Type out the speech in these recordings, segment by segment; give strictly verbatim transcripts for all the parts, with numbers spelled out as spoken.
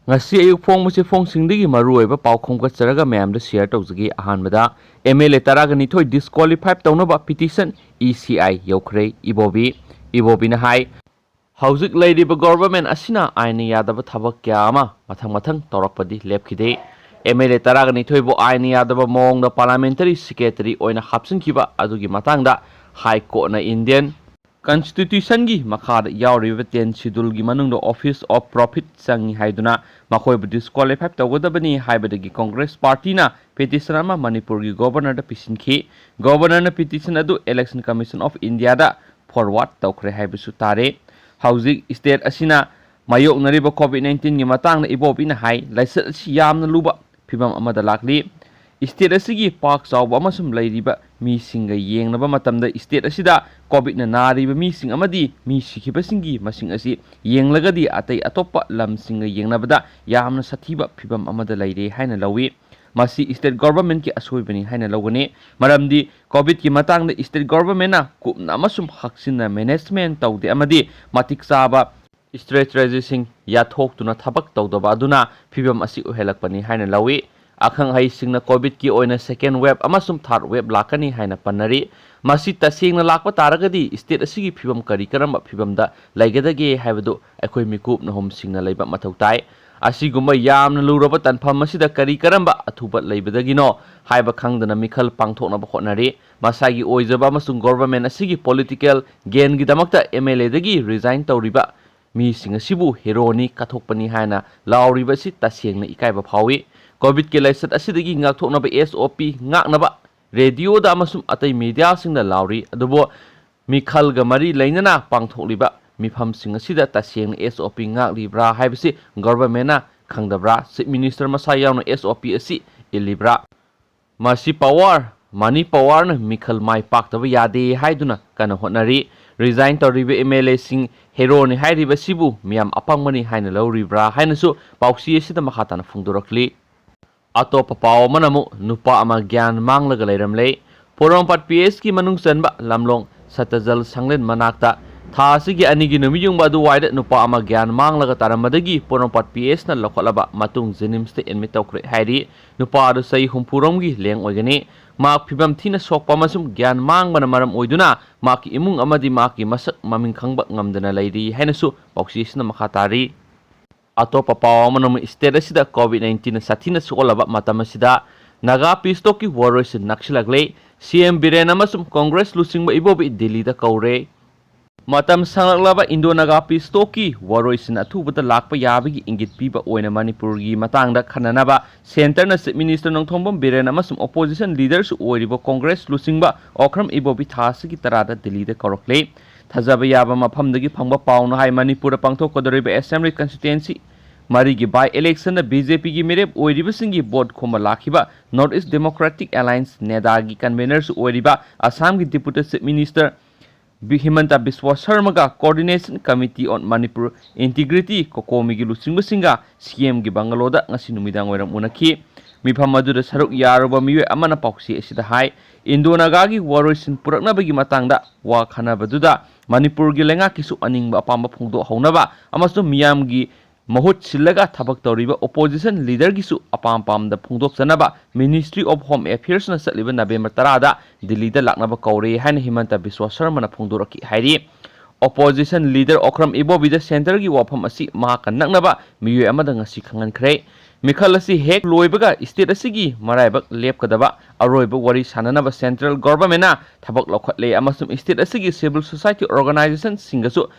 ꯉꯁꯤ ꯑꯌꯨꯛ ꯐꯣꯡꯕꯁꯤ ꯐꯣꯡꯁꯤꯡꯗꯒꯤ ꯃꯔꯨꯑꯣꯏꯕ ꯄꯥꯎ ꯈꯣꯝꯒꯠꯆꯔꯒ ꯃꯌꯥꯝꯗ share ꯇꯧꯖꯒꯦ꯫ ꯑꯍꯥꯟꯕꯗ, M L A ꯇꯔꯥꯒ ꯅꯤꯊꯣꯏ disqualify ꯇꯧꯅꯕ petition E C I ꯌꯧꯈ꯭ꯔꯦ꯫ ꯏꯕꯣꯕꯤ, ꯏꯕꯣꯕꯤꯅ ꯍꯥꯏ, ꯍꯧꯖꯤꯛ ꯂꯩꯔꯤꯕ government ꯑꯁꯤꯅ ꯑꯥꯏꯟꯅ ꯌꯥꯗꯕ ꯊꯕꯛ ꯀꯌꯥ ꯑꯃ ꯃꯊꯪ ꯃꯊꯪ ꯇꯧꯔꯛꯄꯗꯤ ꯂꯦꯞꯈꯤꯗꯦ꯫ M L A ꯇꯔꯥꯒ ꯅꯤꯊꯣꯏꯕꯨ ꯑꯥꯏꯟꯅ ꯌꯥꯗꯕ ꯃꯑꯣꯡꯗ parliamentary secretary ꯑꯣꯏꯅ ꯍꯥꯞꯆꯤꯟꯈꯤꯕ ꯑꯗꯨꯒꯤ ꯃꯇꯥꯡꯗ High Courtꯅ Indian Constitutionꯒꯤ ꯃꯈꯥꯗ ꯌꯥꯎꯔꯤꯕ ten scheduleꯒꯤ ꯃꯅꯨꯡꯗ office of profit ꯆꯪꯉꯤ ꯍꯥꯏꯗꯨꯅ ꯃꯈꯣꯏꯕꯨ disqualify ꯇꯧꯒꯗꯕꯅꯤ ꯍꯥꯏꯕꯗꯒꯤ Congress partyꯅ petition ꯑꯃ ꯃꯅꯤꯄꯨꯔꯒꯤ governorꯗ ꯄꯤꯁꯤꯟꯈꯤ꯫ Governorꯅ petition ꯑꯗꯨ Election Commission of Indiaꯗ forward ꯇꯧꯈ꯭ꯔꯦ ꯍꯥꯏꯕꯁꯨ ꯇꯥꯔꯦ꯫ ꯍꯧꯖꯤꯛ state ꯑꯁꯤꯅ ꯃꯥꯌꯣꯛꯅꯔꯤꯕ COVID nineteenꯒꯤ ꯃꯇꯥꯡꯗ ꯏꯕꯣꯕꯤꯅ ꯍꯥꯏ, ꯂꯥꯏꯆꯠ ꯑꯁꯤ ꯌꯥꯝꯅ ꯂꯨꯕ ꯐꯤꯕꯝ ꯑꯃꯗ ꯂꯥꯛꯂꯤ꯫ State ꯑꯁꯤꯒꯤ ꯄꯥꯛ ꯆꯥꯎꯕ ꯑꯃꯁꯨꯡ ꯂꯩꯔꯤꯕ ꯃꯤꯁꯤꯡꯒ ꯌꯦꯡꯅꯕ ꯃꯇꯝꯗ state ꯑꯁꯤꯗ COVIDꯅ ꯅꯥꯔꯤꯕ ꯃꯤꯁꯤꯡ ꯑꯃꯗꯤ ꯃꯤ ꯁꯤꯈꯤꯕꯁꯤꯡꯒꯤ ꯃꯁꯤꯡ ꯑꯁꯤ ꯌꯦꯡꯂꯒꯗꯤ ꯑꯇꯩ ꯑꯇꯣꯞꯄ ꯂꯝꯁꯤꯡꯒ ꯌꯦꯡꯅꯕꯗ ꯌꯥꯝꯅ ꯁꯥꯊꯤꯕ ꯐꯤꯕꯝ ꯑꯃꯗ ꯂꯩꯔꯦ ꯍꯥꯏꯅ ꯂꯧꯏ꯫ ꯃꯁꯤ state governmentꯀꯤ ꯑꯁꯣꯏꯕꯅꯤ ꯍꯥꯏꯅ ꯂꯧꯒꯅꯤ꯫ ꯃꯔꯝꯗꯤ COVIDꯀꯤ ꯃꯇꯥꯡꯗ state governmentꯅ ꯀꯨꯞꯅ ꯑꯃꯁꯨꯡ ꯍꯛꯆꯤꯟꯅ management ꯇꯧꯗꯦ ꯑꯃꯗꯤ ꯃꯇꯤꯛ ꯆꯥꯕ strategiesꯁꯤꯡ ꯌꯥꯊꯣꯛꯇꯨꯅ ꯊꯕꯛ ꯇꯧꯗꯕ ꯑꯗꯨꯅ ꯐꯤꯕꯝ ꯑꯁꯤ ꯑꯣꯏꯍꯜꯂꯛꯄꯅꯤ ꯍꯥꯏꯅ ꯂꯧꯏ꯫ ꯑꯈꯪ ꯑꯍꯩꯁꯤꯡꯅ COVIDꯀꯤ ꯑꯣꯏꯅ second wave ꯑꯃꯁꯨꯡ third wave ꯂꯥꯛꯀꯅꯤ ꯍꯥꯏꯅ ꯄꯟꯅꯔꯤ꯫ ꯃꯁꯤ ꯇꯁꯦꯡꯅ ꯂꯥꯛꯄ ꯇꯥꯔꯒꯗꯤ state ꯑꯁꯤꯒꯤ ꯐꯤꯕꯝ ꯀꯔꯤ ꯀꯔꯝꯕ ꯐꯤꯕꯝꯗ ꯂꯩꯒꯗꯒꯦ ꯍꯥꯏꯕꯗꯨ ꯑꯩꯈꯣꯏ ꯃꯤꯀꯨꯞ ꯅꯍꯨꯝꯁꯤꯡꯅ ꯂꯩꯕ ꯃꯊꯧ ꯇꯥꯏ꯫ ꯑꯁꯤꯒꯨꯝꯕ ꯌꯥꯝꯅ ꯂꯨꯔꯕ ꯇꯥꯟꯐꯝ ꯑꯁꯤꯗ ꯀꯔꯤ ꯀꯔꯝꯕ ꯑꯊꯨꯕ ꯂꯩꯕꯗꯒꯤꯅꯣ ꯍꯥꯏꯕ ꯈꯪꯗꯅ ꯃꯤꯈꯜ ꯄꯥꯡꯊꯣꯛꯅꯕ ꯍꯣꯠꯅꯔꯤ꯫ ꯃꯁꯥꯒꯤ ꯑꯣꯏꯖꯕ ꯑꯃꯁꯨꯡ government ꯑꯁꯤꯒꯤ political gainꯒꯤꯗꯃꯛꯇ MLAꯗꯒꯤ resign ꯇꯧꯔꯤꯕ ꯃꯤꯁꯤꯡ ꯑꯁꯤꯕꯨ heroꯅꯤ, ꯀꯠꯊꯣꯛꯄꯅꯤ ꯍꯥꯏꯅ ꯂꯥꯎꯔꯤꯕ ꯑꯁꯤ ꯇꯁꯦꯡꯅ ꯏꯀꯥꯏꯕ ꯐꯥꯎꯏ꯫ COVIDꯀꯤ ꯂꯥꯏꯆꯠ ꯑꯁꯤꯗꯒꯤ ꯉꯥꯛꯊꯣꯛꯅꯕ SOP ꯉꯥꯛꯅꯕ radioꯗ ꯑꯃꯁꯨꯡ ꯑꯇꯩ mediaꯁꯤꯡꯗ ꯂꯥꯎꯔꯤ, ꯑꯗꯨꯕꯨ ꯃꯤꯈꯜꯒ ꯃꯔꯤ ꯂꯩꯅꯅ ꯄꯥꯡꯊꯣꯛꯂꯤꯕ ꯃꯤꯐꯝꯁꯤꯡ ꯑꯁꯤꯗ ꯇꯁꯦꯡꯅ SOP ꯉꯥꯛꯂꯤꯕ꯭ꯔꯥ ꯍꯥꯏꯕꯁꯤ governmentꯅ ꯈꯪꯗꯕ꯭ꯔꯥ? Chief Minister ꯃꯁꯥ ꯌꯥꯎꯅ SOP ꯑꯁꯤ ꯏꯜꯂꯤꯕ꯭ꯔꯥ? ꯃꯁꯤ power, money powerꯅ ꯃꯤꯈꯜ ꯃꯥꯏ ꯄꯥꯛꯇꯕ ꯌꯥꯗꯦ ꯍꯥꯏꯗꯨꯅ ꯀꯟꯅ ꯍꯣꯠꯅꯔꯤ꯫ Resign ꯇꯧꯔꯤꯕ MLAꯁꯤꯡ heroꯅꯤ ꯍꯥꯏꯔꯤꯕꯁꯤꯕꯨ ꯃꯤꯌꯥꯝ ꯑꯄꯪꯕꯅꯤ ꯍꯥꯏꯅ ꯂꯧꯔꯤꯕ꯭ꯔꯥ ꯍꯥꯏꯅꯁꯨ ꯄꯥꯎꯆꯦ ꯑꯁꯤꯗ ꯃꯈꯥ ꯇꯥꯅ ꯐꯣꯡꯗꯣꯔꯛꯂꯤ꯫ ꯑꯇꯣꯞꯄ ꯄꯥꯎ ꯑꯃꯅ ꯑꯃꯨꯛ ꯅꯨꯄꯥ ꯑꯃ ꯒ꯭ꯌꯥꯟ ꯃꯥꯡꯂꯒ ꯂꯩꯔꯝꯂꯦ꯫ ꯄꯣꯔꯣꯝꯄꯥꯠ PHꯀꯤ ꯃꯅꯨꯡ ꯆꯟꯕ ꯂꯝꯂꯣꯡ ꯁꯠꯇꯖꯜ ꯁꯪꯂꯦꯟ ꯃꯅꯥꯛꯇ ꯊꯥ ꯑꯁꯤꯒꯤ ꯑꯅꯤꯒꯤ ꯅꯨꯃꯤꯠ ꯌꯨꯡꯕ ꯑꯗꯨꯋꯥꯏꯗ ꯅꯨꯄꯥ ꯑꯃ ꯒ꯭ꯌꯥꯟ ꯃꯥꯡꯂꯒ ꯇꯥꯔꯝꯕꯗꯒꯤ ꯄꯣꯔꯣꯝꯄꯥꯠ ꯄꯤ ꯑꯦꯁꯅ ꯂꯧꯈꯠꯂꯕ ꯃꯇꯨꯡ ꯖꯦꯅꯤꯝꯁꯇ ꯑꯦꯗꯃꯤꯠ ꯇꯧꯈ꯭ꯔꯦ ꯍꯥꯏꯔꯤ꯫ ꯅꯨꯄꯥ ꯑꯗꯨ ꯆꯍꯤ ꯍꯨꯝꯐꯨꯔꯣꯝꯒꯤ ꯂꯦꯡ ꯑꯣꯏꯒꯅꯤ꯫ ꯃꯍꯥꯛ ꯐꯤꯕꯝ ꯊꯤꯅ ꯁꯣꯛꯄ ꯑꯃꯁꯨꯡ ꯒ꯭ꯌꯥꯟ ꯃꯥꯡꯕꯅ ꯃꯔꯝ ꯑꯣꯏꯗꯨꯅ ꯃꯍꯥꯛꯀꯤ ꯏꯃꯨꯡ ꯑꯃꯗꯤ ꯃꯍꯥꯛꯀꯤ ꯃꯁꯛ ꯃꯃꯤꯡ ꯈꯪꯕ ꯉꯝꯗꯅ ꯂꯩꯔꯤ ꯍꯥꯏꯅꯁꯨ ꯄꯥꯎꯆꯦ ꯑꯁꯤꯅ ꯃꯈꯥ ꯇꯥꯔꯤ꯫ ꯑꯇꯣꯞꯄ ꯄꯥꯎ ꯑꯃꯅ ꯑꯃꯨꯛ ꯁ꯭ꯇꯦꯠ ꯑꯁꯤꯗ ꯀꯣꯚꯤꯗ ꯅꯥꯏꯟꯇꯤꯟꯅ ꯁꯥꯊꯤꯅ ꯁꯣꯛꯍꯜꯂꯕ ꯃꯇꯝ ꯑꯁꯤꯗ ꯅꯥꯒꯥ ꯄꯤꯁ ꯇꯣꯛꯀꯤ ꯋꯥꯔꯣꯏꯁꯤꯟ ꯅꯛꯁꯤꯜꯂꯛꯂꯦ꯫ ꯁꯤ ꯑꯦꯝ ꯕꯤꯔꯦꯟ ꯑꯃꯁꯨꯡ ꯀꯣꯡꯒ꯭ꯔꯦꯁ ꯂꯨꯆꯤꯡꯕ ꯏꯕꯣꯕꯤ ꯗꯤꯜꯂꯤꯗ ꯀꯧꯔꯦ꯫ ꯃꯇꯝ ꯁꯥꯡꯂꯛꯂꯕ ꯏꯟꯗꯣ ꯅꯥꯒꯥ ꯄꯤꯁ ꯇꯣꯛꯀꯤ ꯋꯥꯔꯣꯏꯁꯤꯟ ꯑꯊꯨꯕꯗ ꯂꯥꯛꯄ ꯌꯥꯕꯒꯤ ꯏꯪꯒꯤꯠ ꯄꯤꯕ ꯑꯣꯏꯅ ꯃꯅꯤꯄꯨꯔꯒꯤ ꯃꯇꯥꯡꯗ ꯈꯟꯅꯅꯕ ꯁꯦꯟꯇꯔꯅ ꯆꯤꯐ ꯃꯤꯅꯤꯁꯇꯔ ꯅꯣꯡꯊꯣꯝꯕꯝ ꯕꯤꯔꯦꯟ ꯑꯃꯁꯨꯡ ꯑꯣꯄꯣꯖꯤꯁꯟ ꯂꯤꯗꯔꯁꯨ ꯑꯣꯏꯔꯤꯕ ꯀꯣꯡꯒ꯭ꯔꯦꯁ ꯂꯨꯆꯤꯡꯕ ꯑꯣꯀ꯭ꯔꯝ ꯏꯕꯣꯕꯤ ꯊꯥ ꯑꯁꯤꯒꯤ ꯇꯔꯥꯗ ꯗꯤꯜꯂꯤꯗ ꯀꯧꯔꯛꯂꯦ꯫ ꯊꯥꯖꯕ ꯌꯥꯕ ꯃꯐꯝꯗꯒꯤ ꯐꯪꯕ ꯄꯥꯎꯅ ꯍꯥꯏ, ꯃꯅꯤꯄꯨꯔꯗ ꯄꯥꯡꯊꯣꯛꯀꯗꯧꯔꯤꯕ ꯑꯦꯁꯦꯝꯕ꯭ꯂꯤ ꯀꯟꯁꯇꯤꯇ꯭ꯋꯦꯟꯁꯤ ꯃꯔꯤꯒꯤ ꯕꯥꯏ ꯏꯂꯦꯛꯁꯟꯗ ꯕꯤ ꯖꯦ ꯄꯤꯒꯤ ꯃꯤꯔꯦꯞ ꯑꯣꯏꯔꯤꯕꯁꯤꯡꯒꯤ ꯚꯣꯠ ꯈꯣꯝꯕ ꯂꯥꯛꯈꯤꯕ ꯅꯣꯔꯠ ꯏꯁ ꯗꯦꯃꯣꯀ꯭ꯔꯦꯇꯤꯛ ꯑꯦꯂꯥꯏꯟꯁ, ꯅꯦꯗꯥꯒꯤ ꯀꯟꯚꯦꯅꯔꯁꯨ ꯑꯣꯏꯔꯤꯕ ꯑꯁꯥꯝꯒꯤ ꯗꯤꯄꯨꯇꯤ ꯆꯤꯐ ꯃꯤꯅꯤꯁꯇꯔ ꯕꯤ-, ꯍꯤꯃꯟꯇ ꯕꯤꯁ꯭ꯋ ꯁꯔꯃꯒ Coordination Committee on Manipur Integrity, ꯀꯣꯀꯣꯃꯤꯒꯤ ꯂꯨꯆꯤꯡꯕꯁꯤꯡꯒ ꯁꯤ ꯑꯦꯝꯒꯤ ꯕꯪꯒꯂꯣꯗ ꯉꯁꯤ ꯅꯨꯃꯤꯗꯥꯡ ꯋꯥꯏꯔꯝ ꯎꯅꯈꯤ꯫ ꯃꯤꯐꯝ ꯑꯗꯨꯗ ꯁꯔꯨꯛ ꯌꯥꯔꯨꯕ ꯃꯤꯑꯣꯏ ꯑꯃꯅ ꯄꯥꯎꯆꯦ ꯑꯁꯤꯗ ꯍꯥꯏ, ꯏꯟꯗꯣ ꯅꯥꯒꯥꯒꯤ ꯋꯥꯔꯣꯏꯁꯤꯟ ꯄꯨꯔꯛꯅꯕꯒꯤ ꯃꯇꯥꯡꯗ ꯋꯥ ꯈꯟꯅꯕꯗꯨꯗ ꯃꯅꯤꯄꯨꯔꯒꯤ ꯂꯩꯉꯥꯛꯀꯤꯁꯨ ꯑꯅꯤꯡꯕ ꯑꯄꯥꯝꯕ ꯐꯣꯡꯗꯣꯛꯍꯧꯅꯕ ꯑꯃꯁꯨꯡ ꯃꯤꯌꯥꯝꯒꯤ ꯃꯍꯨꯠ ꯁꯤꯜꯂꯒ ꯊꯕꯛ ꯇꯧꯔꯤꯕ ꯑꯣꯄꯣꯖꯤꯁꯟ ꯂꯤꯗꯔꯒꯤꯁꯨ ꯑꯄꯥꯝ ꯄꯥꯝꯗ ꯐꯣꯡꯗꯣꯛꯆꯅꯕ Ministry of Home Affairsꯅ ꯆꯠꯂꯤꯕ ꯅꯕꯦꯝꯕꯔ ꯇꯔꯥꯗ ꯗꯤꯜꯂꯤꯗ ꯂꯥꯛꯅꯕ ꯀꯧꯔꯦ ꯍꯥꯏꯅ ꯍꯤꯃꯟꯇ ꯕꯤꯁ꯭ꯋ ꯁꯔꯃꯅ ꯐꯣꯡꯗꯣꯔꯛꯈꯤ ꯍꯥꯏꯔꯤ꯫ ꯑꯣꯄꯣꯖꯤꯁꯟ ꯂꯤꯗꯔ ꯑꯣꯀ꯭ꯔꯝ ꯏꯕꯣꯕꯤꯗ ꯁꯦꯟꯇꯔꯒꯤ ꯋꯥꯐꯝ ꯑꯁꯤ ꯃꯍꯥꯛꯀ ꯅꯛꯅꯕ ꯃꯤꯑꯣꯏ ꯑꯃꯗ ꯉꯁꯤ ꯈꯪꯍꯟꯈ꯭ꯔꯦ꯫ ꯃꯤꯈꯜ ꯑꯁꯤ ꯍꯦꯛ ꯂꯣꯏꯕꯒ ꯁ꯭ꯇꯦꯠ ꯑꯁꯤꯒꯤ ꯃꯔꯥꯏꯕꯛ ꯂꯦꯞꯀꯗꯕ ꯑꯔꯣꯏꯕ ꯋꯥꯔꯤ ꯁꯥꯟꯅꯅꯕ ꯁꯦꯟꯇ꯭ꯔꯦꯜ ꯒꯣꯚꯔꯟꯃꯦꯟꯠꯅ ꯊꯕꯛ ꯂꯧꯈꯠꯂꯦ ꯑꯃꯁꯨꯡ ꯁ꯭ꯇꯦꯠ ꯑꯁꯤꯒꯤ ꯁꯤꯚꯤꯜ ꯁꯣꯁꯥꯏꯇꯤ ꯑꯣꯔꯒꯅꯥꯏꯖꯦꯁꯟꯁꯤꯡꯒꯁꯨ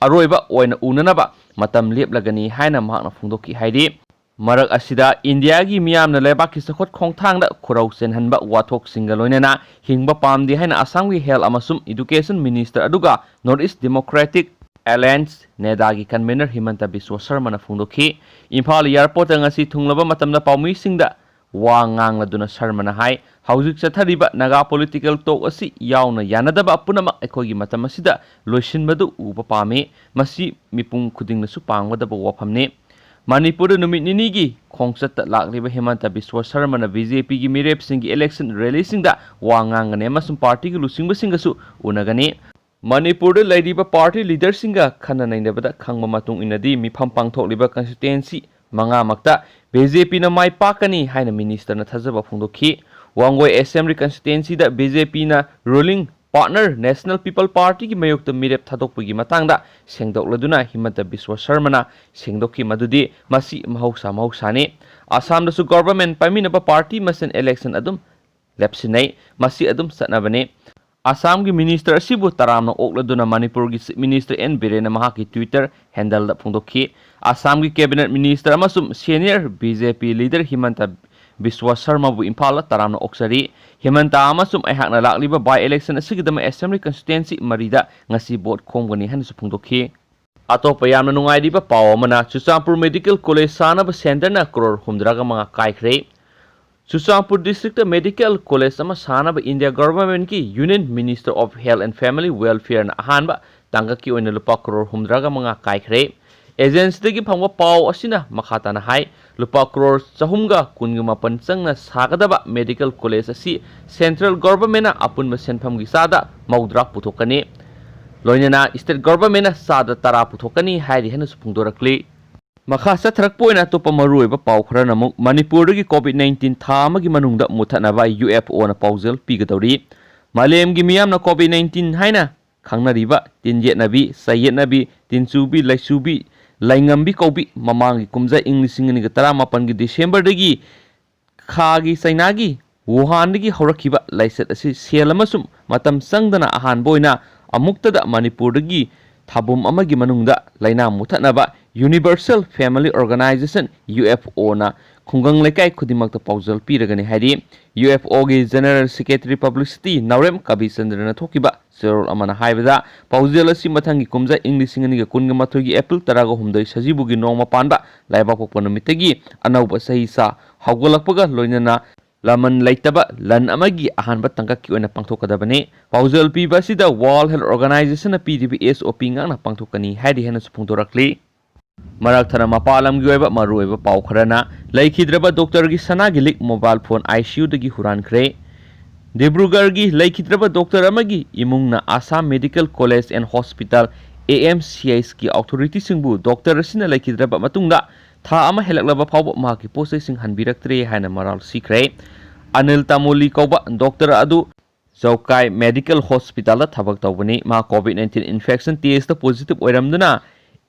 ꯑꯔꯣꯏꯕ ꯑꯣꯏꯅ ꯎꯅꯅꯕ ꯃꯇꯝ ꯂꯦꯞꯂꯒꯅꯤ ꯍꯥꯏꯅ ꯃꯍꯥꯛꯅ ꯐꯣꯡꯗꯣꯛꯈꯤ ꯍꯥꯏꯔꯤ꯫ ꯃꯔꯛ ꯑꯁꯤꯗ ꯏꯟꯗꯤꯌꯥꯒꯤ ꯃꯤꯌꯥꯝꯅ ꯂꯩꯕꯥꯛꯀꯤ ꯆꯥꯎꯈꯠ ꯈꯣꯡꯊꯥꯡꯗ ꯈꯨꯔꯧ ꯆꯦꯟꯍꯟꯕ ꯋꯥꯊꯣꯛꯁꯤꯡꯒ ꯂꯣꯏꯅꯅ ꯍꯤꯡꯕ ꯄꯥꯝꯗꯦ ꯍꯥꯏꯅ ꯑꯁꯥꯝꯒꯤ ꯍꯦꯜꯊ ꯑꯃꯁꯨꯡ ꯏꯗꯨꯀꯦꯁꯟ ꯃꯤꯅꯤꯁꯇꯔ ꯑꯗꯨꯒ north east democratic ꯑꯦꯂꯥꯌꯟꯁ, ꯅꯦꯗꯥꯒꯤ convener ꯍꯤꯃꯟꯇ Visva ꯁꯔꯃꯅ ꯐꯣꯡꯗꯣꯛꯈꯤ꯫ ꯏꯝꯐꯥꯜ ꯑꯦꯌꯔꯄꯣꯔꯠꯇ ꯉꯁꯤ ꯊꯨꯡꯂꯕ ꯃꯇꯝꯗ ꯄꯥꯎꯃꯤꯁꯤꯡꯗ ꯋꯥ ꯉꯥꯡꯂꯗꯨꯅ ꯁꯔꯃꯅ ꯍꯥꯏ, ꯍꯧꯖꯤꯛ ꯆꯠꯊꯔꯤꯕ ꯅꯥꯒꯥ ꯄꯣꯂꯤꯇꯤꯀꯦꯜ ꯇꯣꯛ ꯑꯁꯤ ꯌꯥꯎꯅ ꯌꯥꯅꯗꯕ ꯄꯨꯝꯅꯃꯛ ꯑꯩꯈꯣꯏꯒꯤ ꯃꯇꯝ ꯑꯁꯤꯗ ꯂꯣꯏꯁꯤꯟꯕꯗꯨ ꯎꯕ ꯄꯥꯝꯃꯤ꯫ ꯃꯁꯤ ꯃꯤꯄꯨꯝ ꯈꯨꯗꯤꯡꯅꯁꯨ ꯄꯥꯝꯒꯗꯕ ꯋꯥꯐꯝꯅꯤ꯫ ꯃꯅꯤꯄꯨꯔꯗ ꯅꯨꯃꯤꯠ ꯅꯤꯅꯤꯒꯤ ꯈꯣꯡꯆꯠꯇ ꯂꯥꯛꯂꯤꯕ ꯍꯤꯃꯟꯇ ꯕꯤꯁ꯭ꯋ ꯁꯔꯃꯅ ꯕꯤ ꯖꯦ ꯄꯤꯒꯤ ꯃꯤꯔꯦꯞꯁꯤꯡꯒꯤ ꯏꯂꯦꯛꯁꯟ ꯔꯦꯂꯤꯁꯤꯡꯗ ꯋꯥ ꯉꯥꯡꯒꯅꯤ ꯑꯃꯁꯨꯡ ꯄꯥꯔꯇꯤꯒꯤ ꯂꯨꯆꯤꯡꯕꯁꯤꯡꯒꯁꯨ ꯎꯅꯒꯅꯤ꯫ ꯃꯅꯤꯄꯨꯔꯗ ꯂꯩꯔꯤꯕ ꯄꯥꯔꯇꯤ ꯂꯤꯗꯔꯁꯤꯡꯒ ꯈꯟꯅ ꯅꯩꯅꯕꯗ ꯈꯪꯕ ꯃꯇꯨꯡ ꯏꯟꯅꯗꯤ, ꯃꯤꯐꯝ ꯄꯥꯡꯊꯣꯛꯂꯤꯕ ꯀꯟꯁꯇꯤꯇ꯭ꯋꯦꯟꯁꯤ ꯃꯉꯥꯃꯛꯇ ꯕꯤ ꯖꯦ ꯄꯤꯅ ꯃꯥꯏ ꯄꯥꯛꯀꯅꯤ ꯍꯥꯏꯅ ꯃꯤꯅꯤꯁꯇꯔꯅ ꯊꯥꯖꯕ ꯐꯣꯡꯗꯣꯛꯈꯤ꯫ ꯋꯥꯡꯒꯣꯏ ꯑꯦꯁꯦꯝꯕ꯭ꯂꯤ ꯀꯟꯁꯇꯤꯇ꯭ꯋꯦꯟꯁꯤꯗ ꯕꯤ ꯖꯦ ꯄꯤꯅ ꯔꯨꯂꯤꯡ ꯄꯥꯔꯠꯅꯔ ꯅꯦꯁꯅꯦꯜ ꯄꯤꯄꯜ ꯄꯥꯔꯇꯤꯒꯤ ꯃꯥꯌꯣꯛꯇ ꯃꯤꯔꯦꯞ ꯊꯥꯗꯣꯛꯄꯒꯤ ꯃꯇꯥꯡꯗ ꯁꯦꯡꯗꯣꯛꯂꯗꯨꯅ ꯍꯤꯃꯟꯇ ꯕꯤꯁ꯭ꯋ ꯁꯔꯃꯅ ꯁꯦꯡꯗꯣꯛꯈꯤ ꯃꯗꯨꯗꯤ ꯃꯁꯤ ꯃꯍꯧꯁꯥ ꯃꯍꯧꯁꯥꯅꯤ꯫ ꯑꯁꯥꯝꯗꯁꯨ ꯒꯣꯚꯔꯟꯃꯦꯟꯠ ꯄꯥꯏꯃꯤꯟꯅꯕ ꯄꯥꯔꯇꯤ ꯃꯁꯦꯟ ꯏꯂꯦꯛꯁꯟ ꯑꯗꯨꯝ ꯂꯦꯞꯁꯤꯟꯅꯩ꯫ ꯃꯁꯤ ꯑꯗꯨꯝ ꯆꯠꯅꯕꯅꯤ꯫ ꯑꯁꯥꯝꯒꯤ ꯃꯤꯅꯤꯁꯇꯔ ꯑꯁꯤꯕꯨ ꯇꯔꯥꯝꯅ ꯑꯣꯛꯂꯗꯨꯅ ꯃꯅꯤꯄꯨꯔꯒꯤ ꯆꯤꯐ ꯃꯤꯅꯤꯁꯇꯔ ꯑꯦꯟ ꯕꯤꯔꯦꯟꯅ ꯃꯍꯥꯛꯀꯤ ꯇ꯭ꯋꯤꯇꯔ ꯍꯦꯟꯗꯜꯗ ꯐꯣꯡꯗꯣꯛꯈꯤ꯫ ꯑꯁꯥꯝꯒꯤ ꯀꯦꯕꯤꯅꯦꯠ ꯃꯤꯅꯤꯁꯇꯔ ꯑꯃꯁꯨꯡ ꯁꯦꯅꯤꯌꯔ ꯕꯤ ꯖꯦ ꯄꯤ ꯂꯤꯗꯔ ꯍꯤꯃꯟꯇ ꯕꯤꯁ꯭ꯋ ꯁꯔꯃꯕꯨ ꯏꯝꯐꯥꯜꯗ ꯇꯔꯥꯝꯅ ꯑꯣꯛꯆꯔꯤ꯫ ꯍꯤꯃꯟꯇ ꯑꯃꯁꯨꯡ ꯑꯩꯍꯥꯛꯅ ꯂꯥꯛꯂꯤꯕ ꯕꯥꯏ ꯏꯂꯦꯛꯁꯟ ꯑꯁꯤꯒꯤꯗꯃꯛ ꯑꯦꯁꯦꯝꯕ꯭ꯂꯤ ꯀꯟꯁꯇꯤꯇ꯭ꯋꯦꯟꯁꯤ ꯃꯔꯤꯗ ꯉꯁꯤ ꯚꯣꯠ ꯈꯣꯝꯒꯅꯤ ꯍꯥꯏꯅꯁꯨ ꯐꯣꯡꯗꯣꯛꯈꯤ꯫ ꯑꯇꯣꯞꯄ ꯌꯥꯝꯅ ꯅꯨꯡꯉꯥꯏꯔꯤꯕ ꯄꯥꯎ ꯑꯃꯅ, ꯆꯨꯔꯆꯥꯟꯄꯨꯔ ꯃꯦꯗꯤꯀꯦꯜ ꯀꯣꯂꯦꯖ ꯁꯥꯅꯕ ꯁꯦꯟꯇꯔꯅ ꯀ꯭ꯔꯣꯔ ꯍꯨꯝꯗ꯭ꯔꯥꯒ ꯃꯉꯥ ꯀꯥꯏꯈ꯭ꯔꯦ꯫ ꯆꯨꯔꯆꯥꯟꯄꯨꯔ ꯗꯤꯁꯇ꯭ꯔꯤꯛꯇ ꯃꯦꯗꯤꯀꯦꯜ ꯀꯣꯂꯦꯖ ꯑꯃ ꯁꯥꯅꯕ ꯏꯟꯗꯤꯌꯥ ꯒꯚꯔꯟꯃꯦꯟꯠꯀꯤ union minister of health and family ꯋꯦꯜꯐꯤꯌꯔꯅ ꯑꯍꯥꯟꯕ ꯇꯥꯡꯀꯛꯀꯤ ꯑꯣꯏꯅ ꯂꯨꯄꯥ ꯀ꯭ꯔꯣꯔ ꯍꯨꯝꯗ꯭ꯔꯥꯒ ꯃꯉꯥ ꯀꯥꯏꯈ꯭ꯔꯦ꯫ ꯑꯦꯖꯦꯟꯁꯤꯗꯒꯤ ꯐꯪꯕ ꯄꯥꯎ ꯑꯁꯤꯅ ꯃꯈꯥ ꯇꯥꯅ ꯍꯥꯏ, ꯂꯨꯄꯥ ꯀ꯭ꯔꯣꯔ ꯆꯍꯨꯝꯒ ꯀꯨꯟꯒ ꯃꯥꯄꯟ ꯆꯪꯅ ꯁꯥꯒꯗꯕ ꯃꯦꯗꯤꯀꯦꯜ ꯀꯣꯂꯦꯖ ꯑꯁꯤ ꯁꯦꯟꯇ꯭ꯔꯦꯜ ꯒꯚꯔꯟꯃꯦꯟꯠꯅ ꯑꯄꯨꯟꯕ ꯁꯦꯟꯐꯝꯒꯤ ꯆꯥꯗ ꯃꯧꯗ꯭ꯔꯥ ꯄꯨꯊꯣꯛꯀꯅꯤ꯫ ꯂꯣꯏꯅꯅ ꯁ꯭ꯇꯦꯠ ꯒꯚꯔꯟꯃꯦꯟꯠꯅ ꯆꯥꯗ ꯇꯔꯥ ꯄꯨꯊꯣꯛꯀꯅꯤ ꯍꯥꯏꯔꯤ ꯍꯥꯏꯅꯁꯨ ꯐꯣꯡꯗꯣꯔꯛꯂꯤ꯫ ꯃꯈꯥ ꯆꯠꯊꯔꯛꯄ ꯑꯣꯏꯅ ꯑꯇꯣꯞꯄ ꯃꯔꯨꯑꯣꯏꯕ ꯄꯥꯎ ꯈꯔꯅ ꯑꯃꯨꯛ, ꯃꯅꯤꯄꯨꯔꯗꯒꯤ ꯀꯣꯚꯤꯗ ꯅꯥꯏꯟꯇꯤꯟ ꯊꯥ ꯑꯃꯒꯤ ꯃꯅꯨꯡꯗ ꯃꯨꯊꯠꯅꯕ ꯌꯨ ꯑꯦꯐ ꯑꯣꯅ ꯄꯥꯎꯖꯦꯜ ꯄꯤꯒꯗꯧꯔꯤ꯫ ꯃꯥꯂꯦꯝꯒꯤ ꯃꯤꯌꯥꯝꯅ ꯀꯣꯚꯤꯗ ꯅꯥꯏꯟꯇꯤꯟ ꯍꯥꯏꯅ ꯈꯪꯅꯔꯤꯕ ꯇꯤꯟ ꯌꯦꯠꯅꯕꯤ, ꯆꯩ ꯌꯦꯠꯅꯕꯤ, ꯇꯤꯟꯆꯨꯕꯤ, ꯂꯩꯆꯨꯕꯤ, ꯂꯩꯉꯝꯕꯤ ꯀꯧꯕꯤ ꯃꯃꯥꯡꯒꯤ ꯀꯨꯝꯖꯥ ꯏꯪ ꯂꯤꯁꯤꯡ ꯑꯅꯤꯒ ꯇꯔꯥꯃꯥꯄꯟꯒꯤ ꯗꯤꯁꯦꯝꯕꯔꯗꯒꯤ ꯈꯥꯒꯤ ꯆꯩꯅꯥꯒꯤ ꯋꯨꯍꯥꯟꯗꯒꯤ ꯍꯧꯔꯛꯈꯤꯕ ꯂꯥꯏꯆꯠ ꯑꯁꯤ ꯁꯦꯜ ꯑꯃꯁꯨꯡ ꯃꯇꯝ ꯆꯪꯗꯅ ꯑꯍꯥꯟꯕ ꯑꯣꯏꯅ ꯑꯃꯨꯛꯇꯗ ꯃꯅꯤꯄꯨꯔꯗꯒꯤ ꯊꯥꯕꯨꯝ ꯑꯃꯒꯤ ꯃꯅꯨꯡꯗ ꯂꯥꯏꯅꯥ ꯃꯨꯊꯠꯅꯕ Universal Family Organization, U F ꯑꯣꯅ ꯈꯨꯡꯒꯪ ꯂꯩꯀꯥꯏ ꯈꯨꯗꯤꯡꯃꯛꯇ ꯄꯥꯎꯖꯦꯜ ꯄꯤꯔꯒꯅꯤ ꯍꯥꯏꯔꯤ꯫ ꯌꯨ ꯑꯦꯐ ꯑꯣꯒꯤ ꯖꯦꯅꯔꯦꯜ ꯁꯦꯀ꯭ꯔꯦꯇꯔꯤ ꯄꯕ꯭ꯂꯤꯁꯤꯇꯤ ꯅꯥꯎꯔꯦꯝ ꯀꯕꯤꯆꯟꯗ꯭ꯔꯅ ꯊꯣꯛꯈꯤꯕ ꯆꯦꯔꯣꯜ ꯑꯃꯅ ꯍꯥꯏꯕꯗ, ꯄꯥꯎꯖꯦꯜ ꯑꯁꯤ ꯃꯊꯪꯒꯤ ꯀꯨꯝꯖꯥ ꯏꯪ ꯂꯤꯁꯤꯡ ꯑꯅꯤꯒ ꯀꯨꯟꯒ ꯃꯥꯊꯣꯏꯒꯤ ꯑꯦꯄ꯭ꯔꯤꯜ ꯇꯔꯥꯒ ꯍꯨꯝꯗꯣꯏ ꯁꯖꯤꯕꯨꯒꯤ ꯅꯣꯡꯃ ꯄꯥꯟꯕ ꯂꯩꯕꯥꯛꯄꯣꯛꯄ ꯅꯨꯃꯤꯠꯇꯒꯤ ꯑꯅꯧꯕ ꯆꯍꯤ ꯆꯥ ꯍꯧꯒꯠꯂꯛꯄꯒ ꯂꯣꯏꯅꯅ ꯂꯃꯟ ꯂꯩꯇꯕ ꯂꯟ ꯑꯃꯒꯤ ꯑꯍꯥꯟꯕ ꯇꯥꯡꯀꯛꯀꯤ ꯑꯣꯏꯅ ꯄꯥꯡꯊꯣꯛꯀꯗꯕꯅꯤ꯫ ꯄꯥꯎꯖꯦꯜ ꯄꯤꯕ ꯑꯁꯤꯗ World Health Organization ꯅ ꯄꯤꯔꯤꯕ ꯑꯦꯁ ꯑꯣ ꯄꯤ ꯉꯥꯛꯅ ꯄꯥꯡꯊꯣꯛꯀꯅꯤ ꯍꯥꯏꯔꯤ ꯍꯥꯏꯅꯁꯨ ꯐꯣꯡꯗꯣꯔꯛꯂꯤ꯫ ꯃꯔꯛ ꯊꯠꯅ ꯃꯄꯥꯟ ꯂꯝꯒꯤ ꯑꯣꯏꯕ ꯃꯔꯨꯑꯣꯏꯕ ꯄꯥꯎ ꯈꯔꯅ, ꯂꯩꯈꯤꯗ꯭ꯔꯕ ꯗꯣꯛꯇꯔꯒꯤ ꯁꯅꯥꯒꯤ ꯂꯤꯛ ꯃꯣꯕꯥꯏꯜ ꯐꯣꯟ ꯑꯥꯏ ꯁꯤ ꯌꯨꯗꯒꯤ ꯍꯨꯔꯥꯟꯈ꯭ꯔꯦ꯫ ꯗꯤꯕ꯭ꯔꯨꯒꯔꯒꯤ ꯂꯩꯈꯤꯗ꯭ꯔꯕ ꯗꯣꯛꯇꯔ ꯑꯃꯒꯤ ꯏꯃꯨꯡꯅ Assam medical college and hospital, A M C ꯑꯩꯆꯀꯤ ꯑꯣꯊꯣꯔꯤꯇꯤꯁꯤꯡꯕꯨ ꯗꯣꯛꯇꯔ ꯑꯁꯤꯅ ꯂꯩꯈꯤꯗ꯭ꯔꯕ ꯃꯇꯨꯡꯗ ꯊꯥ ꯑꯃ ꯍꯦꯜꯂꯛꯂꯕ ꯐꯥꯎꯕ ꯃꯍꯥꯛꯀꯤ ꯄꯣꯠ ꯆꯩꯁꯤꯡ ꯍꯟꯕꯤꯔꯛꯇ꯭ꯔꯦ ꯍꯥꯏꯅ ꯃꯔꯥꯜ ꯁꯤꯈ꯭ꯔꯦ꯫ ꯑꯅꯤꯜ ꯇꯥꯃꯣꯂꯤ ꯀꯧꯕ ꯗꯣꯛꯇꯔ ꯑꯗꯨ ꯖꯧꯀꯥꯏ ꯃꯦꯗꯤꯀꯦꯜ ꯍꯣꯁꯄꯤꯇꯥꯜꯗ ꯊꯕꯛ ꯇꯧꯕꯅꯤ꯫ ꯃꯍꯥꯛ covid nineteen infection test positive ꯑꯣꯏꯔꯝꯗꯨꯅ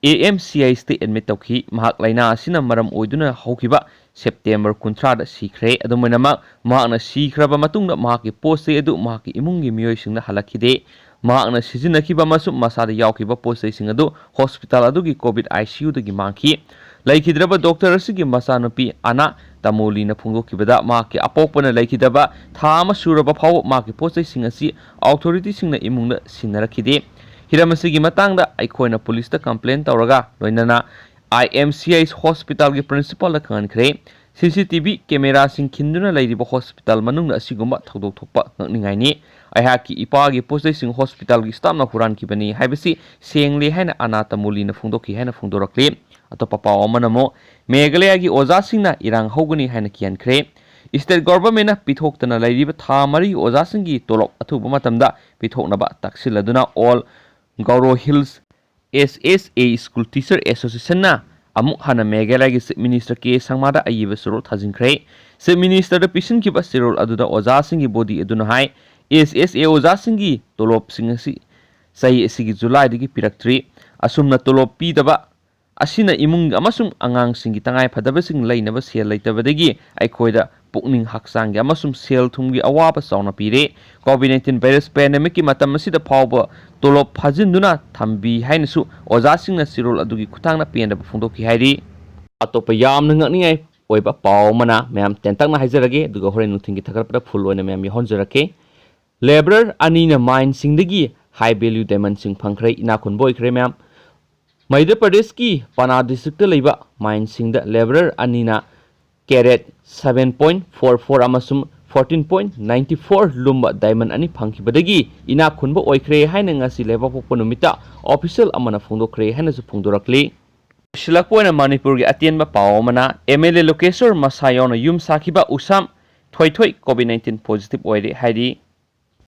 ꯑꯦ ꯑꯦꯝ ꯁꯤ ꯑꯩꯆꯇ ꯑꯦꯗꯃꯤꯠ ꯇꯧꯈꯤ꯫ ꯃꯍꯥꯛ ꯂꯥꯏꯅꯥ ꯑꯁꯤꯅ ꯃꯔꯝ ꯑꯣꯏꯗꯨꯅ ꯍꯧꯈꯤꯕ ꯁꯦꯞꯇꯦꯝꯕꯔ ꯀꯨꯟꯊ꯭ꯔꯥꯗ ꯁꯤꯈ꯭ꯔꯦ꯫ ꯑꯗꯨꯝ ꯑꯣꯏꯅꯃꯛ, ꯃꯍꯥꯛꯅ ꯁꯤꯈ꯭ꯔꯕ ꯃꯇꯨꯡꯗ ꯃꯍꯥꯛꯀꯤ ꯄꯣꯠ ꯆꯩ ꯑꯗꯨ ꯃꯍꯥꯛꯀꯤ ꯏꯃꯨꯡꯒꯤ ꯃꯤꯑꯣꯏꯁꯤꯡꯗ ꯍꯜꯂꯛꯈꯤꯗꯦ꯫ ꯃꯍꯥꯛꯅ ꯁꯤꯖꯤꯟꯅꯈꯤꯕ ꯑꯃꯁꯨꯡ ꯃꯁꯥꯗ ꯌꯥꯎꯈꯤꯕ ꯄꯣꯠ ꯆꯩꯁꯤꯡ ꯑꯗꯨ ꯍꯣꯁꯄꯤꯇꯥꯜ ꯑꯗꯨꯒꯤ ꯀꯣꯚꯤꯗ ꯑꯥꯏ ꯁꯤ ꯌꯨꯗꯒꯤ ꯃꯥꯡꯈꯤ꯫ ꯂꯩꯈꯤꯗ꯭ꯔꯕ ꯗꯣꯛꯇꯔ ꯑꯁꯤꯒꯤ ꯃꯆꯥꯅꯨꯄꯤ ꯑꯅꯥ ꯇꯥꯃꯣꯂꯤꯅ ꯐꯣꯡꯗꯣꯛꯈꯤꯕꯗ, ꯃꯍꯥꯛꯀꯤ ꯑꯄꯣꯛꯄꯅ ꯂꯩꯈꯤꯗꯕ ꯊꯥ ꯑꯃ ꯁꯨꯔꯕ ꯐꯥꯎꯕ ꯃꯍꯥꯛꯀꯤ ꯄꯣꯠ ꯆꯩꯁꯤꯡ ꯑꯁꯤ ꯑꯣꯊꯣꯔꯤꯇꯤꯁꯤꯡꯅ ꯏꯃꯨꯡꯗ ꯁꯤꯟꯅꯔꯛꯈꯤꯗꯦ꯫ ꯍꯤꯔꯝ ꯑꯁꯤꯒꯤ ꯃꯇꯥꯡꯗ ꯑꯩꯈꯣꯏꯅ ꯄꯨꯂꯤꯁꯇ ꯀꯝꯄ꯭ꯂꯦꯟ ꯇꯧꯔꯒ ꯂꯣꯏꯅꯅ ꯑꯥꯏ ꯑꯦꯝ ꯁꯤ ꯑꯩꯆ ꯍꯣꯁꯄꯤꯇꯥꯜꯒꯤ ꯄ꯭ꯔꯤꯟꯁꯤꯄꯥꯜꯗ ꯈꯪꯍꯟꯈ꯭ꯔꯦ꯫ ꯁꯤ ꯁꯤ ꯇꯤ ꯚꯤ ꯀꯦꯃꯦꯔꯥꯁꯤꯡ ꯈꯤꯟꯗꯨꯅ ꯂꯩꯔꯤꯕ ꯍꯣꯁꯄꯤꯇꯥꯜ ꯃꯅꯨꯡꯗ ꯑꯁꯤꯒꯨꯝꯕ ꯊꯧꯗꯣꯛ ꯊꯣꯛꯄ ꯉꯛꯅꯤꯡꯉꯥꯏꯅꯤ꯫ ꯑꯩꯍꯥꯛꯀꯤ ꯏꯄꯥꯒꯤ ꯄꯣꯠꯆꯩꯁꯤꯡ ꯍꯣꯁꯄꯤꯇꯥꯜꯒꯤ ꯁ꯭ꯇꯥꯐꯅ ꯍꯨꯔꯥꯟꯈꯤꯕꯅꯤ ꯍꯥꯏꯕꯁꯤ ꯁꯦꯡꯂꯦ ꯍꯥꯏꯅ ꯑꯅꯥ ꯇꯥꯃꯣꯂꯤꯅ ꯐꯣꯡꯗꯣꯛꯈꯤ ꯍꯥꯏꯅ ꯐꯣꯡꯗꯣꯔꯛꯂꯤ꯫ ꯑꯇꯣꯞꯄ ꯄꯥꯎ ꯑꯃꯅ ꯑꯃꯨꯛ ꯃꯦꯘꯥꯂꯌꯥꯒꯤ ꯑꯣꯖꯥꯁꯤꯡꯅ ꯏꯔꯥꯡ ꯍꯧꯒꯅꯤ ꯍꯥꯏꯅ ꯀꯤꯍꯟꯈ꯭ꯔꯦ꯫ ꯁ꯭ꯇꯦꯠ ꯒꯣꯚꯔꯟꯃꯦꯟꯠꯅ ꯄꯤꯊꯣꯛꯇꯅ ꯂꯩꯔꯤꯕ ꯊꯥ ꯃꯔꯤꯒꯤ ꯑꯣꯖꯥꯁꯤꯡꯒꯤ ꯇꯣꯂꯣꯞ ꯑꯊꯨꯕ ꯃꯇꯝꯗ ꯄꯤꯊꯣꯛꯅꯕ ꯇꯛꯁꯤꯜꯂꯗꯨꯅ ꯑꯣꯜ ꯒꯥꯎꯔꯣ ꯍꯤꯜꯁ ꯑꯦꯁ ꯑꯦꯁ ꯑꯦ ꯁ꯭ꯀꯨꯜ ꯇꯤꯆꯔ ꯑꯦꯁꯣꯁꯤꯌꯦꯁꯟꯅ ꯑꯃꯨꯛ ꯍꯟꯅ ꯃꯦꯘꯥꯂꯌꯥꯒꯤ ꯆꯤꯐ ꯃꯤꯅꯤꯁꯇꯔ ꯀꯦ ꯁꯪꯃꯥꯗ ꯑꯏꯕ ꯆꯦꯔꯣꯜ ꯊꯥꯖꯤꯟꯈ꯭ꯔꯦ꯫ ꯆꯤꯐ ꯃꯤꯅꯤꯁꯇꯔꯗ ꯄꯤꯁꯤꯟꯈꯤꯕ ꯆꯦꯔꯣꯜ ꯑꯗꯨꯗ ꯑꯣꯖꯥꯁꯤꯡꯒꯤ ꯕꯣꯗꯤ ꯑꯗꯨꯅ ꯍꯥꯏ, ꯑꯦꯁ ꯑꯦꯁ ꯑꯦ ꯑꯣꯖꯥꯁꯤꯡꯒꯤ ꯇꯣꯂꯣꯞꯁꯤꯡ ꯑꯁꯤ ꯆꯍꯤ ꯑꯁꯤꯒꯤ ꯖꯨꯂꯥꯏꯗꯒꯤ ꯄꯤꯔꯛꯇ꯭ꯔꯤ꯫ ꯑꯁꯨꯝꯅ ꯇꯣꯂꯣꯞ ꯄꯤꯗꯕ ꯑꯁꯤꯅ ꯏꯃꯨꯡ ꯑꯃꯁꯨꯡ ꯑꯉꯥꯡꯁꯤꯡꯒꯤ ꯇꯉꯥꯏꯐꯗꯕꯁꯤꯡ ꯂꯩꯅꯕ ꯁꯦꯜ ꯂꯩꯇꯕꯗꯒꯤ ꯑꯩꯈꯣꯏꯗ ꯄꯨꯛꯅꯤꯡ ꯍꯛꯆꯥꯡꯒꯤ ꯑꯃꯁꯨꯡ ꯁꯦꯜ ꯊꯨꯝꯒꯤ ꯑꯋꯥꯕ ꯆꯥꯎꯅ ꯄꯤꯔꯦ꯫ ꯀꯣꯚꯤꯗ ꯅꯥꯏꯟꯇꯤꯟ ꯚꯥꯏꯔꯁ ꯄꯦꯟꯗꯦꯃꯤꯛꯀꯤ ꯃꯇꯝ ꯑꯁꯤꯗ ꯐꯥꯎꯕ ꯇꯣꯂꯣꯞ ꯐꯥꯖꯤꯟꯗꯨꯅ ꯊꯝꯕꯤ ꯍꯥꯏꯅꯁꯨ ꯑꯣꯖꯥꯁꯤꯡꯅ ꯆꯦꯔꯣꯜ ꯑꯗꯨꯒꯤ ꯈꯨꯠꯊꯥꯡꯗ ꯄꯦꯟꯗꯕ ꯐꯣꯡꯗꯣꯛꯈꯤ ꯍꯥꯏꯔꯤ꯫ ꯑꯇꯣꯞꯄ ꯌꯥꯝꯅ ꯉꯛꯅꯤꯡꯉꯥꯏ ꯑꯣꯏꯕ ꯄꯥꯎ ꯑꯃꯅ ꯃꯌꯥꯝ ꯇꯦꯟꯇꯛꯅ ꯍꯥꯏꯖꯔꯒꯦ, ꯑꯗꯨꯒ ꯍꯣꯔꯦꯟ ꯅꯨꯡꯊꯤꯜꯒꯤ ꯊꯥꯒꯠꯄꯗ ꯐꯨꯜ ꯑꯣꯏꯅ ꯃꯌꯥꯝ ꯌꯧꯍꯟꯖꯔꯛꯀꯦ꯫ ꯂꯦꯕꯔꯔ ꯑꯅꯤꯅ ꯃꯥꯏꯟꯁꯤꯡꯗꯒꯤ ꯍꯥꯏ ꯚꯦꯂ꯭ꯌꯨ ꯗꯥꯏꯃꯟꯁꯤꯡ ꯐꯪꯈ꯭ꯔꯦ, ꯏꯅꯥꯛ ꯈꯨꯟꯕ ꯑꯣꯏꯈ꯭ꯔꯦ ꯃꯌꯥꯝ꯫ ꯃꯙ꯭ꯌ ꯄ꯭ꯔꯗꯦꯁꯀꯤ ꯄꯥꯅꯥ ꯗꯤꯁꯇ꯭ꯔꯤꯛꯇ ꯂꯩꯕ ꯃꯥꯏꯟꯁꯤꯡꯗ ꯂꯦꯕꯔꯔ ꯑꯅꯤꯅ ꯀꯦꯔꯦꯠ seven point four four ꯑꯃꯁꯨꯡ fourteen point ninety four ꯂꯨꯝꯕ ꯗꯥꯏꯃꯟ ꯑꯅꯤ ꯐꯪꯈꯤꯕꯗꯒꯤ ꯏꯅꯥꯛ ꯈꯨꯟꯕ ꯑꯣꯏꯈ꯭ꯔꯦ ꯍꯥꯏꯅ ꯉꯁꯤ ꯂꯩꯕꯥꯛꯄꯣꯛꯄ ꯅꯨꯃꯤꯠꯇ ꯑꯣꯐꯤꯁꯤꯌꯦꯜ ꯑꯃꯅ ꯐꯣꯡꯗꯣꯛꯈ꯭ꯔꯦ ꯍꯥꯏꯅꯁꯨ ꯐꯣꯡꯗꯣꯔꯛꯂꯤ꯫ ꯂꯣꯏꯁꯤꯜꯂꯛꯄ ꯑꯣꯏꯅ ꯃꯅꯤꯄꯨꯔꯒꯤ ꯑꯇꯦꯟꯕ ꯄꯥꯎ ꯑꯃꯅ, ꯑꯦꯝ ꯑꯦꯜ ꯑꯦ ꯂꯣꯀꯦꯁꯣꯔ ꯃꯁꯥ ꯌꯥꯎꯅ ꯌꯨꯝ ꯁꯥꯈꯤꯕ ꯎꯁꯥꯝ ꯊꯣꯏꯊꯣꯏ COVID nineteen positive ꯑꯣꯏꯔꯦ ꯍꯥꯏꯔꯤ꯫